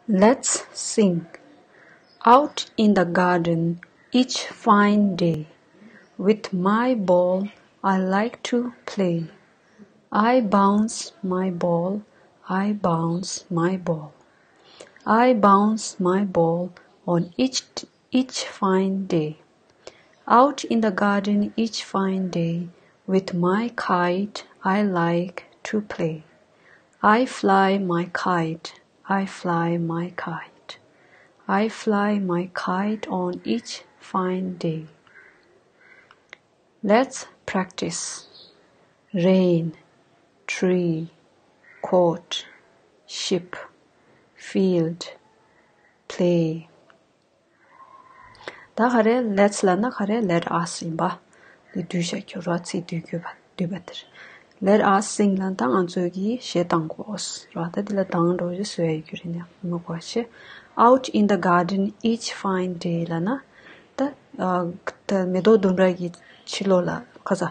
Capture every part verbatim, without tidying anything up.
Let's sing. Out in the garden each fine day. With my ball, I like to play. I bounce my ball, I bounce my ball. I bounce my ball on each, each fine day. Out in the garden each fine day, with my kite, I like to play. I fly my kite, I fly my kite. I fly my kite on each fine day. Let's practice. Rain, tree, coat, ship, field, play. ད་ག་རེ་let's་ལབ་ན་ག་རེ་let us་ཡིན་པ། འདི་བསྡུས་བཞག་རྒྱུ་རོ། ཚིག་བསྡུས་རྒྱུ་བ་བསྡུས་པ་དེར། Let us sing་ལབ་ན་ད་ང་ཚོས་ཀྱིས་གཞས་བཏང་དགོས་རོ། ད་འདི་ལ་གདངས་འགྲོ་རྒྱུ་བཟོས་ཡོད་རྒྱུ་རེད་ནས་མི་གོ་ཆེ། Out in the garden each fine day་ལབ་ན་ད་ཨ་ད་མེ་ཏོག་ལྡུམ་ར་གི་ཕྱི་ལོགས་ལ་ཁ་ས།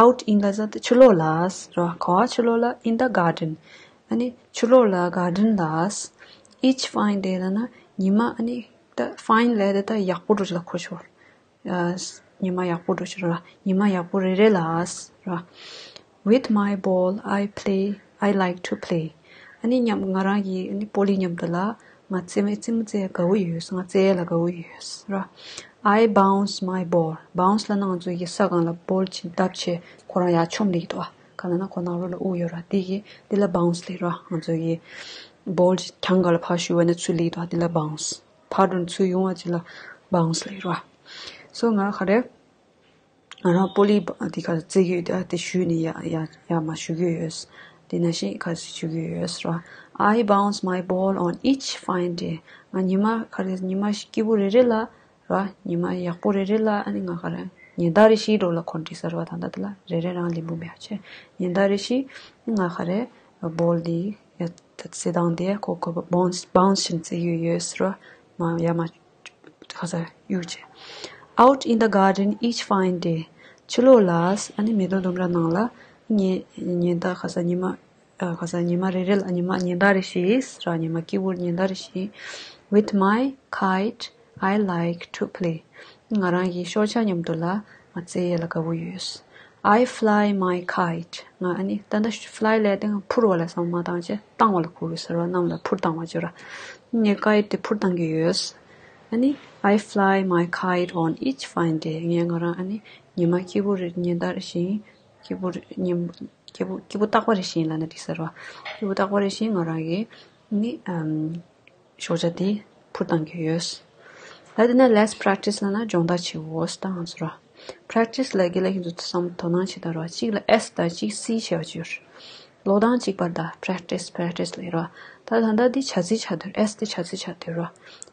Out in་ལབ་ས་ད་ཕྱི་ལོགས་ལ་རོ། ག་བ་ཕྱི་ལོགས་ལ་in the garden། ཨ་ནི་ཕྱི་ལོགས་ལ་garden་ལ། Each fine day་ལབ་ན་ཉི་མ་ཨ་ནི་ད་fine་ལབ་དེ་ད་ཡག་པོ་འགྲོ་ཅིག་ལ་གོ་ཆོག་ཉི་མ་ཡག་པོ་འགྲོ་ཆོག་ར། ཉི་མ་ཡག་པོ་རེ་རེ་ལ་ར། With my ball, I play, I like to play. ཨ་ནི་མཉམ་ང་རང་གི་ཨ་ནི་པོ་ལི་མཉམ་དུ་ལ་ང་རྩེད་མོ་རྩེད་མོ་རྩེ་དགའ་བོ་ཡོད། ང་རྩེ་ལ་དགའ་བོ་ཡོད་ར། I bounce my ball. Bounce་ལབ་ན་ང་ཚོ་ཡི་ས་སྒང་ལ་ball་ཅིག་བརྡབས་བྱས་ཁོ་རང་ཡར་མཆོངས་ལེགས་འདུག་ཨ། ག་ལབ་ན་ཁོ་ནང་ལོགས་ལ་དབུགས་ཡོད་ར། དེ་གི་དེ་ལ་bounce་ལེགས་ར། ང་ཚོ་ཡི་ball་ཅིག་གྱང་ག་ལ་ཕར་ཞུ་བ་ན་ཚུར་ལེགས་འདུག་ཨ། དེ་ལ་bounce། ཕར་འགྲོ་ཚུར་ཡོང་བ་ཅིག་ལ་bounce་ལེགས་ར། So་ང་ག་རེ། ང་རང་པོ་ལི་འདི་ག་རྩེ་གི་ཡོད་དེ་དེ་ཞུས་ནས་ཡ་ཡ་ཡ་མ་ཞུ་གི་ཡོད། དེ་ནང་བཞིན་ག་ཞུ་གི་ཡོད་ར། I bounce my ball on each fine day. ང་ཉི་མ་ག་རེ་ཉི་མ་སྐྱིད་པོ་རེ་རེ་ལ་ར། ཉི་མ་ཡག་པོ་རེ་རེ་ལ་ཨ་ནི་ང་ག་རེ་ཉིན་ལྟར་རེ་བཞིན་འགྲོ་ལ་འཁོར་འདྲི་ཟེར་བ་དང་ད་དེ་ལ་རེ་རེ་རང་ལེན་པོ་མེད་ཆེ། ཉིན་ལྟར་རེ་བཞིན་ང་ག་རེ་ball་འདི་ཡ་ད་རྩེ་སྟངས་དེ་ཁོ་ཁོ་bounce bounce་བཞིན་རྩེ་གི་ཡོད་ར། མ་ཡ་མ་ག་ས་གཡུག་བྱས། Out in the garden each fine day. ཕྱི་ལོགས་ལ་ཨ་ནི་མེ་ཏོག་ལྡུམ་ར་ནང་ལ་ཉི་ཉི་ཟླ་ག་ས་ཉི་མ་ཨ་ག་ས་ཉི་མ་རེ་རེ་ལ་ཉི་མ་ཉི་ཟླ་རེ་བཞིན་ར། ཉི་མ་སྐྱིད་པོ་ཉི་ཟླ་རེ་བཞིན། With my kite, I like to play. ང་རང་གི་ཤོག་བྱ་མཉམ་དུ་ལ་ང་རྩེ་ཡས་ལ་དགའ་བོ་ཡོད། I fly my kite. ང་ཨ་ནི་ད་ལྟ་fly་ལས་དེ་ང་འཕུར་བ་ལ་བསམ་མ་བཏང་བྱས་བཏང་བ་ལ་གོ་གི་ཟེར་བ་གནམ་ལ་འཕུར་བཏང་བ་བྱོས་ར། ངས་kite་དེ་འཕུར་བཏང་གི་ཡོད། ཨ་ནི་I fly my kite on each fine day. ངས་ང་རང་ཨ་ནི་ཉི་མ་སྐྱིད་པོ་རེ་ཉིན་ལྟར་བཞིན་སྐྱིད་པོ་རེ་ཉིན་སྐྱིད་པོ་སྐྱིད་པོ་རྟག་པ་རེ་བཞིན་ལབ་ན་འགྲིག་ཟེར་བ། སྐྱིད་པོ་རྟག་པ་རེ་བཞིན་ང་རང་གི་ནི་ཨམ། ཤོག་བྱ་དེ་འཕུར་བཏང་གི་ཡོད། ད་དེ་ནས་let's practice་ལབ་ན་སྦྱོང་བརྡར་བྱེད་འོ་ད་ང་ཚོ་ར། Practice་ལབ་གི་ལ་ཁྱེད་ཚོ་བསམ་དོ་སྣང་བྱེད་ད་ར། གཅིག་ལ་S་དང་གཅིག་C་བྱས་པ་ཅིག་ཡོད་རེད། ཀློག་སྟངས་གཅིག་པར་ད་practice practice་ལབ་ར། ད་ད་ལྟ་འདི་བྱ་ཚིག་ཆགས་དུས་S་དེ་བྱ་ཚིག་ཆགས་དུས་ར།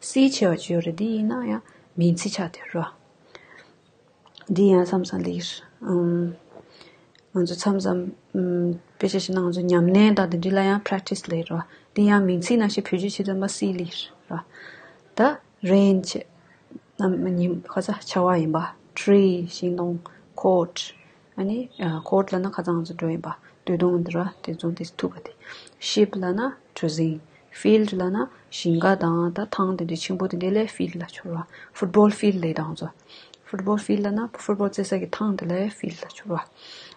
C་བྱས་པ་ཅིག་ཡོད་རེད། འདི་ཡིན་ན་ཡང་མིང་ཚིག་ཆགས་དུས་ར། འདི་ཡང་མཚམས་མཚམས་ལེགས། ཨམ། ང་ཚོ་མཚམས་མཚམས་ཨམ། དཔེ་ཆ་བཞག་ན་ང་ཚོ་ཉམས་ལེན་དང་དེ་འདྲ་ལ་ཡང་practice་ལེགས་རོ། འདི་ཡང་མིང་ཚིག་ནང་བཞིན་བེད་སྤྱོད་བྱེད་ཐུབ་པ་སི་ལེགས་རོ། ད་rain་བྱས། ཉིམ་ཁ་ས་ཆར་པ་ཡིན་པ། tree་ཤིང་སྡོང་། coat། ཨ་ནི་coat་ལབ་ན་ཁ་སང་ང་ཚོ་འགྲོ་ཡིན་པ། སྟོད་ཐུང་འདི་ར་དེ་ཚོ་དེ་ཐུབ་པ་དེ། ship་ལབ་ན་གྲུ་གཟིངས། field་ལབ་ན་ཞིང་ཁ་དང་ད་ཐང་དེ་འདྲའི་ཆེན་པོ་དེ་འདྲའི་ལས་field་ལ་ཆོག་ར། football field་ལས་དང་ཚོ། football field་ལབ་ན་football་རྩེ་ས་གི་ཐང་དེ་ལ་field་ལ་ཆོག་ར།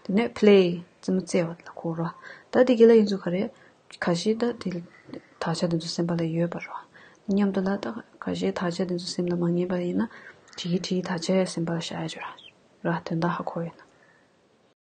དེ་ནས་play་རྩེད་མོ་རྩེ་བ་ལ་གོ་ར། ད་དེ་གི་ལ་ཡིན་ཚུལ་ག་རེ། ཁ་ཤས་ད་དེ་དག་ཆ་དེ་ཚོ་སེམས་པ་ལ་ཡོད་པ་ར། མཉམ་དུ་ལ་ད་ཁ་ཤས་དག་ཆ་དེ་ཚོ་སེམས་ལ་མ་ངེས་པ་ཡིན་ན་བྲིས་བྲིས་དག་ཆ་སེམས་པ་ལ་བཞག་ཡ་ཆོག་ར། ར་དོན་དག་ཧ་གོ་ཡོད་ན།